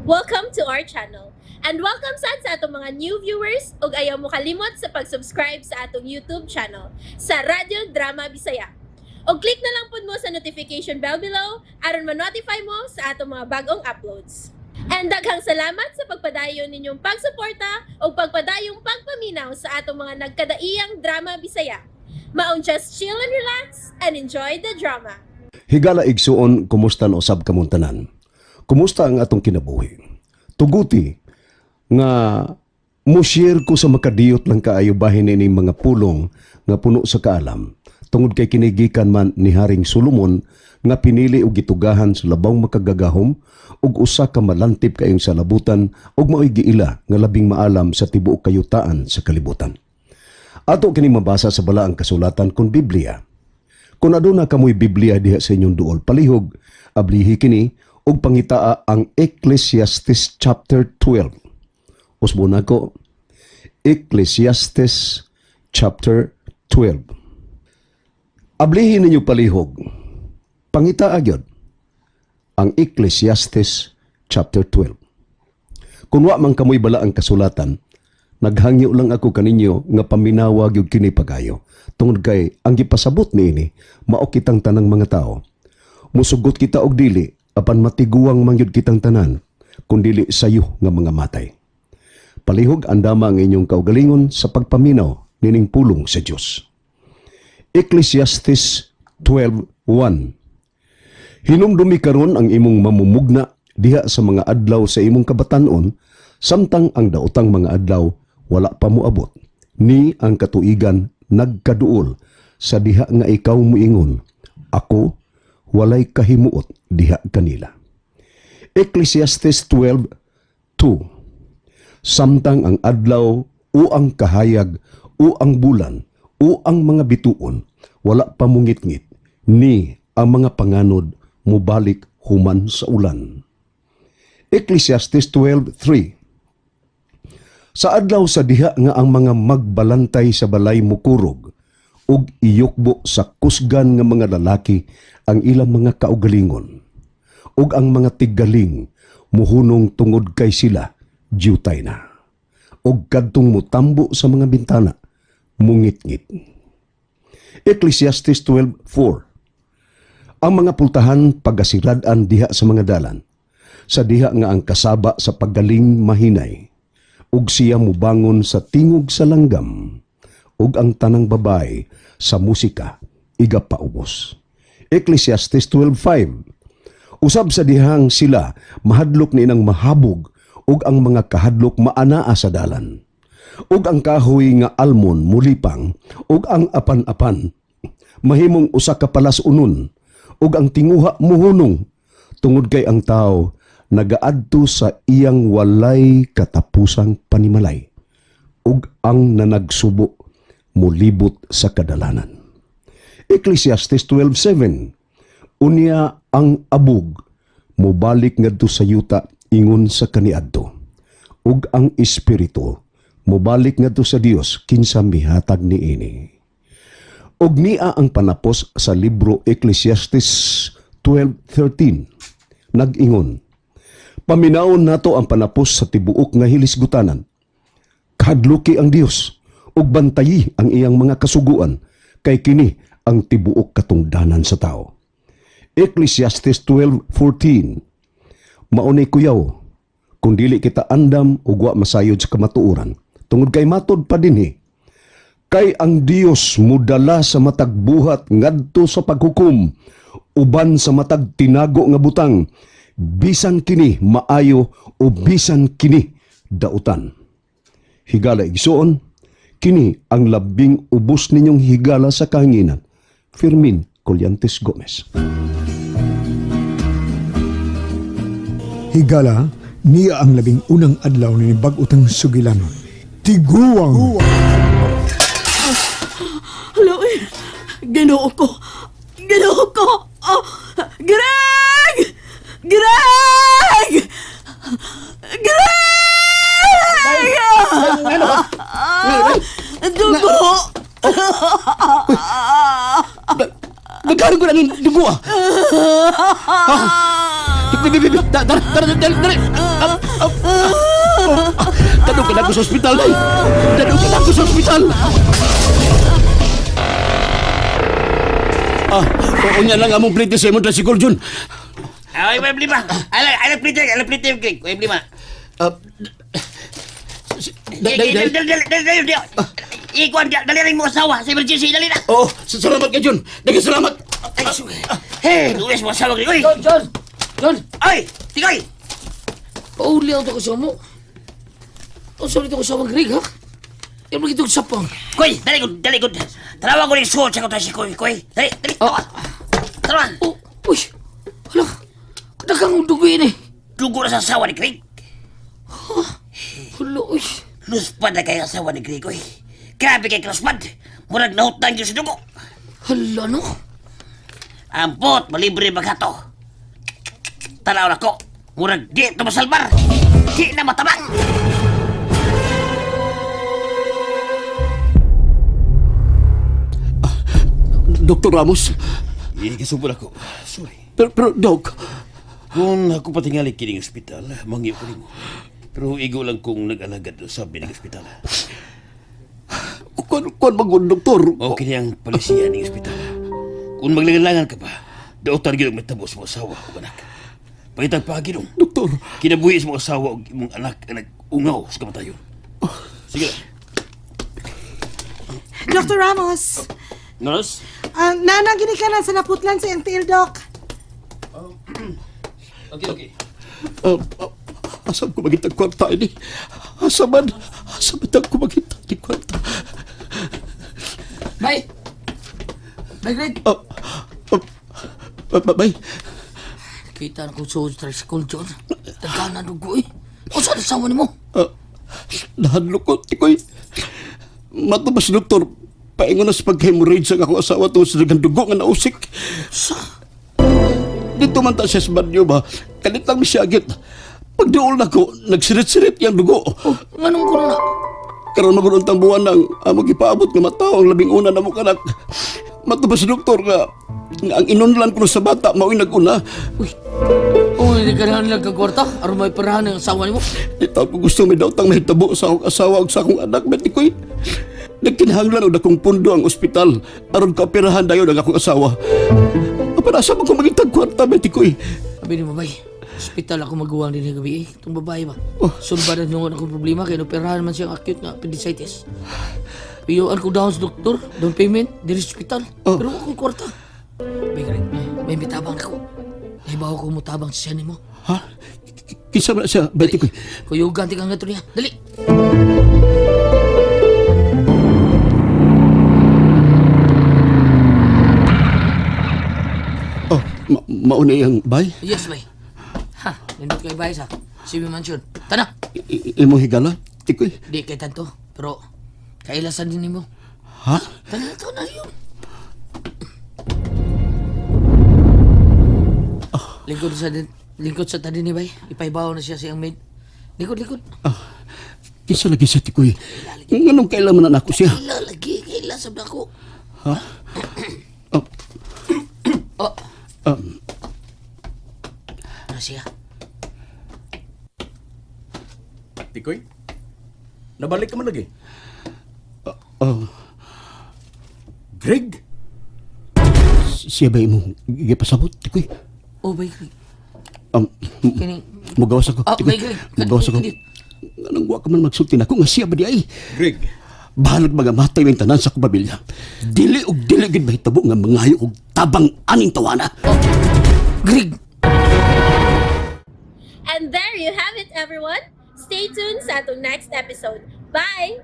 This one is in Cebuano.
Welcome to our channel. And welcome sad sa atong mga new viewers ug ayaw mo kalimot sa pag-subscribe sa atong YouTube channel sa Radyo Drama Bisaya. Og click na lang pud mo sa notification bell below aron ma-notify mo sa atong mga bagong uploads. And daghang salamat sa pagpadayon ninyong pagsuporta ug pagpadayong pagpaminaw sa atong mga nagkadaiyang drama Bisaya. Maong just chill and relax and enjoy the drama. Higala igsuon, kumusta na usab kamong tanan? Kumusta ang atong kinabuhi? Tuguti nga mo-share ko sa makadiyot lang kaayo bahin ini mga pulong nga puno sa kaalam tungod kay kinigikan man ni Haring Solomon nga pinili og gitugahan sa labaw makagagahom ug usa ka malantip kayong salabutan ug mao'y giila nga labing maalam sa tibuok kayutaan sa kalibutan. Ato kini mabasa sa balaang kasulatan kon Biblia. Kung aduna kamoy Biblia diha sa inyong duol, palihog, ablihi kini ug pangitaa ang Ecclesiastes chapter 12. Usbon nako, Ecclesiastes chapter 12. Ablihi ninyo palihog. Pangitaa gyud ang Ecclesiastes chapter 12. Kung wa man kamoy balaang kasulatan, naghangyo lang ako kaninyo nga paminawa gyud kini pagayo. Tungod kay ang gipasabot niini mao kitang tanang mga tao. Musugot kita og dili apan matiguang man gyud kitang tanan kun dili sayo nga mga matay. Palihog andama ang inyong kaugalingon sa pagpaminaw nining pulong sa Dios. Ecclesiastes 12:1. Hinumdumi karon ang imong mamumugna diha sa mga adlaw sa imong kabatanon samtang ang daotang mga adlaw wala pa moabot ni ang katuigan nagkaduol sa diha nga ikaw muingon, "Ako walay kahimuot diha kanila." Ecclesiastes 12:2. Samtang ang adlaw o ang kahayag o ang bulan o ang mga bituon wala pa mungitngit ni ang mga panganod mubalik human sa ulan. Ecclesiastes 12:3. Sa adlaw sa diha nga ang mga magbalantay sa balay mukurog ug iyukbo sa kusgan nga mga lalaki ang ilang mga kaugalingon ug ang mga tiggaling muhunong tungod kay sila diyutay na ug kadtong mutambo sa mga bintana mungitngit. Ecclesiastes 12:4. Ang mga pultahan pagasirad-an diha sa mga dalan sa diha nga ang kasaba sa paggaling mahinay ug siya mubangon sa tingog sa langgam ug ang tanang babae sa musika igapaubos. Ecclesiastes 12:5. Usab sa dihang sila mahadlok ni inang mahabog ug ang mga kahadlok maanaa sa dalan. Ug ang kahoy nga almon mulipang ug ang apan-apan mahimong usa ka palas-unon ug ang tinguha muhunong tungod kay ang tao nagaadto sa iyang walay katapusang panimalay ug ang nanagsubo mulibot sa kadalanan. Ecclesiastes 12:7. Unya ang abog mobalik ngadto sa yuta ingon sa kaniadto ug ang espiritu mobalik ngadto sa Dios kinsa mihatag niini. Ug niya ang panapos sa libro Ecclesiastes 12:13 nag-ingon, "Paminawon nato ang panapos sa tibuok nga hilisgutanan. Kahadluki ang Dios ug bantayi ang iyang mga kasuguan kay kini ang tibuok katungdanan sa tao." Ecclesiastes 12:14. Mao ni kuyaw kung dili kita andam ug wa masayod sa kamatuoran tungod kay matod pa dinhi, kay ang Dios mudala sa matag buhat ngadto sa paghukom uban sa matag tinago nga butang, bisan kini maayo o bisan kini dautan. Higala igsuon, kini ang labing ubos ninyong higala sa kahanginan, Fermin Collantes Gomez. Higala, niya ang 11 adlaw ni bag-o tang sugilanon. Tiguang! Hala, eh. Ginoo ko. Ginoo ko. Oh, Greg! Greg! Greg! Ano ka? Dugo! Nagkaroon ko na ng dugo ah. Bibi, bibi, dali, dali, dali, dali. Ah, ah, ah. Tanong ka na ko sa ospital, day. Tanong ka na ko sa ospital. Ah, oo niya lang among plate sa imong tricycle, Jun. Ay, may blima. Ay, ay, plite, ay, plite, Greg. May blima. Ah, Day, day, day. Dali, dali, dali, dali, dali. Ikuan, dali rin mo asawa sa emergency, dali na. Oo, salamat ka, Jun. Daghang salamat. Ay, hey, luwes mo asawa, Greg. Uy, John, John! John! ay, tigay. Pauli ang to kasama mo. Ang sorry to kasama Greg, ha? Yan mo gitong sapang. Koy, dali ko, dali ko. Tarawa ko rin suot sa kong si Koy, Koy. Dali, dali. Ah. Tarawa. Oh, uy! Hala! Kadagang dugo yun eh. Dugo na sa asawa ni Greg. Hala, uy! Luspad na kayo asawa ni Greg, uy. Grabe kay kaluspad. Murag nahutang yun sa dugo. Hala, no? Ambot, malibre maghato. Tanaw na ko. Murag di ito masalbar. Di na matabang. Dr. Ramos. Eh, kasubol ako. Sorry. Pero, Doc, Kung ako patingali kining ospital, mangyo ko nimo. Pero igo lang kung nag-alagad sa bining ospital. kuan magod, Doktor. Okay ni ang palisiya ning ospital. Kung maglangan-langan ka pa, daotan gyud ang matabo sa mga asawa ug anak. Pangitag pa ginong. Doktor, Kinabuhi sa mga asawa ug imong anak ang nag-ungaw sa kamatayon. Sige na. Dr. Ramos, Nurse? Nanang ginikanan sa naputlan sa iyang tiil, Doc. Okay, okay. Asam ko magitag kwarta ini? Asa man? Asa man ko magitag ni kwarta? Bay! Bay, Greg! Ah, ah, ah, bay, Kita na kong suod sa tricycle, John. Dagang na dugo eh. O saan asawa ni mo? ah, nahadlok ko, tikoy. Matubas, Doktor. Paingon na sa pagka-hemorrhage ang akong asawa tungod sa daghang dugo nga nausik. Sa? Dito man ta siya sa banyo ba? Kalit lang mi siya agit. Pagduol na ko, nagsirit-sirit yung dugo. Oh, nganong kuno na? Karon magulong buwan ang among gipaabot nga matao ang labing una na mo kanak. Matubas, Doktor, nga, nga ang inunlan ko sa bata mao'y naguna. Uy! Uy, hindi ka na nila kagwarta. Aron may parahan ang asawa ni mo. Di taon ko gusto may daotang mahitabo sa akong asawa ug sa akong anak, bet ko'y nagkinahanglan og dakong pundo ang ospital aron kaoperahan dayon ang akong asawa. Apan asa man ko magitag kwarta, bet ko'y. Sabi ni babay, ospital ako magawa din ng gabi eh. Itong babae ba? Oh. Sulba na nung akong problema kaya operahan man siyang acute nga appendicitis. Piyuan ko down sa doktor, down payment, diri sa ospital. Oh. Pero akong kwarta. Bay, Greg, may mitabang ako. Nahibaw ko mutabang sa siya nimo. Ha? Kinsa man na siya, bet ko'y? Kuyugan ti kang gato niya. Dali! Oh, mauna iyang bay. Yes, bay. Ha, nindot kay bay sa CB Mansion. Tana! Imong higala, tikoy. Di kay tanto, pero kailasan din nimo. Ha? Tana, tana yun. Lingkod sa lingkod sa tadi ni bay. Ipaibaw na siya sa iyang maid. Lingkod, lingkod. Kinsa lagi siya, tikoy? Nganong kailan man na nako siya? Kaila lagi, kaila sa dako. Ha? Oh, Oh, ano siya? Tikoy? Nabalik ka man lagi. Oh, Greg? Siya ba imong gipasabot, tikoy? Oh, bay, Greg. Kini Mugawas ako. Oh, Tikoy. bay, Greg. Mugawas ako. Anong wa ka man magsulti nako nga siya ba di ay? Greg? Bahalag mga matay ng tanan sa akong pamilya. Dili og dili gid mahitabo nga mangayo og tabang aning tawana. Greg. And there you have it, everyone. Stay tuned sa atong next episode. Bye!